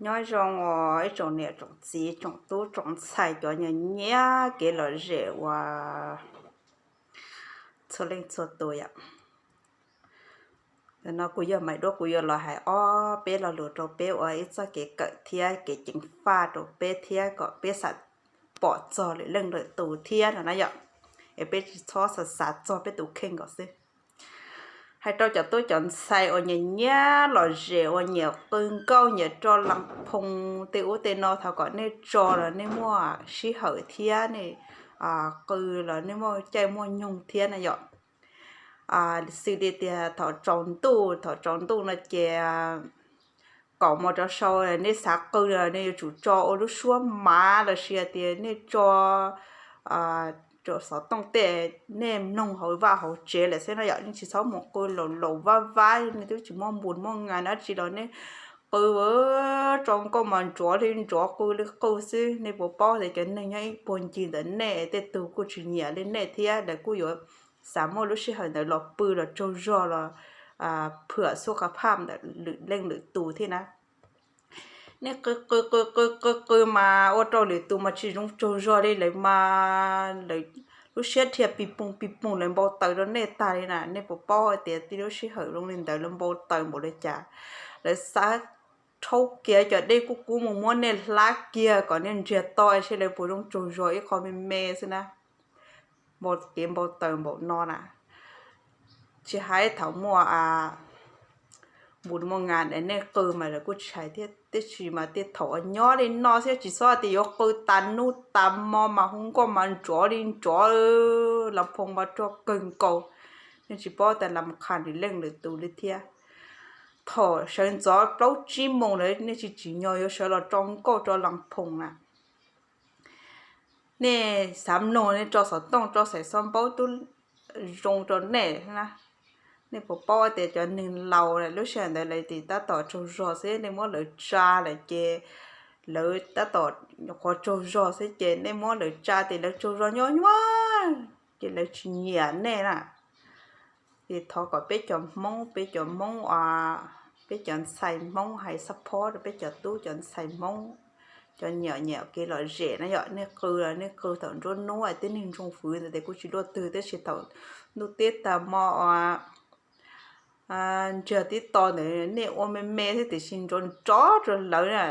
Nyob zoo os ib tsoom niam tsoom txiv tsoom tub tsoom ntxhais cov nyiam nyiam kev lom zem uas txhua leej txhua tus yom. Ntawm no kuv yog Maiv Duab, kuv yuav los hais ob peb lo lus rau peb ua ib txoj kev kawm thiab kev ceev faj rau peb thiab kom peb xav pom txog lwm leej lwm tus thiab no na yom. Es peb tsis txhob xav xav txog peb tus kheej nkaus xwb. Hais rau cov tub cov ntxhais uas nyiam nyiam lom zem uas nyiam qw nkauj nyiam rau las phoo tej ub tej no, thov kom nej tso los nej muaj sij hawm thiab nej qw los nej muaj caij muaj nyoog thiab na yom. Xws li tias thaum tsaus ntuj, thaum tsaus ntuj no ces kaum moos rov sau nej xav qw los nej yuav tsum tso ua lub suab mav los sis tias nej tso xov tooj tej nej mloog hauv vaj hauv tsev lawm xwb no yom. Nej tsis txhob mus qw laus laus vab vab, nej twb tsis muaj npus muaj nga dab tsi los nej qw tso nkauj mas nrov li nrov qw li qw xwb. Nej puas paub tias cov neeg nyob ib puag ncig ntawm nej tej tug kuj tsis nyiam li nej thiab, lawv kuj yuav xav muaj lub sij hawm ntawd los pw los tsaug zog los phwam xub kha phaj ntawm lwm leej lwm tus thiab na. Nej qw qw qw qw qw qw mas ua rau lwm tus mas tsis zoo tsaug zog li, lawv mas lawv lub siab dhia pis poog pis poog, lawv npau taws rau nej tag li na. Nej puas paub hais tias tib lub sij hawm zoo li ntawd lawv npau taws npaum li cas? Lawv xav rhaub kiag cov dej kuj kub mus muab nej hlab kiag kom nej ntsiag to seb lawv puas zoo tsaug zog ib qho me me xwb na. Npau kev npau taws npaum no na. Tsis hais thaum muaj npus muaj nga nej qw mas lawv kuj tsis hais thiab, tiam sis mas tej thaum uas nyob li no xwb tsis txhob tias yuav qw tas hnub tas hmo mas hu nkauj mas nrov li nrov, las phoo mas rog kawg nkaus. Nej tsis paub tas las mus qha lwm leej lwm tus li thiab. Thaum sawv ntxov plaub tsib moos lawm nej tsis tsim nyog yuav sawv los tso nkauj rau las phoo na. Nej xav mloog nej tso xov tooj tso xaim xo npaub tub zoo rau nej na. Nej puas paub tias cov neeg laus lub sij hawm ntawd lawv tis tab tom tsaug zog xwb, nej muab lawv tsa lawm ces lawv tab tom nyuam qhuav tsaug zog xwb ces nej muab lawv tsa tis lawv tsaug zog nyuaj nyuaj ces lawv tsis nyiam nej na. Ces thov kom peb cov Hmoob, peb cov Hmoob, peb cov ntxhais Hmoob hais support rau peb cov tub cov ntxhais Hmoob, cov nyiam nyiam kev lom zem na yom. Nej qw los nej qw thaum nruab hnub tib neeg ntsoog fwv ntawd ces kuj tsis luaj twg, tiam sis thaum ntuj teb tag hmo ntsiag tib to ntawd nej ua me me thiab tiam sis nrov nrov rau lawv na.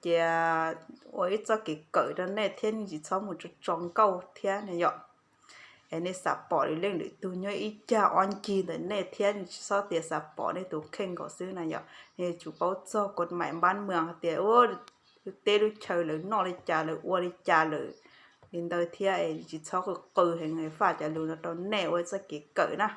Ces ua ib txoj kev kawm rau nej thiab nej tsis txhob mus tso tso nkauj thiab na yom. Es nej xav pom lwm leej lwm tug nyob ib cag ob ncig ntawm nej thiab nej tsis txhob tias xav pom nej tus kheej nkaus xwb na yom. Nej yuav tsum paub txog kuv maim npab mws hais tias lub teb lub chaw lawv noj li cas lawv ua li cas lawm li ntawd thiab es tsis txhob qw qw heev, faj cov lus no rau nej ua ib txoj kev kawm na.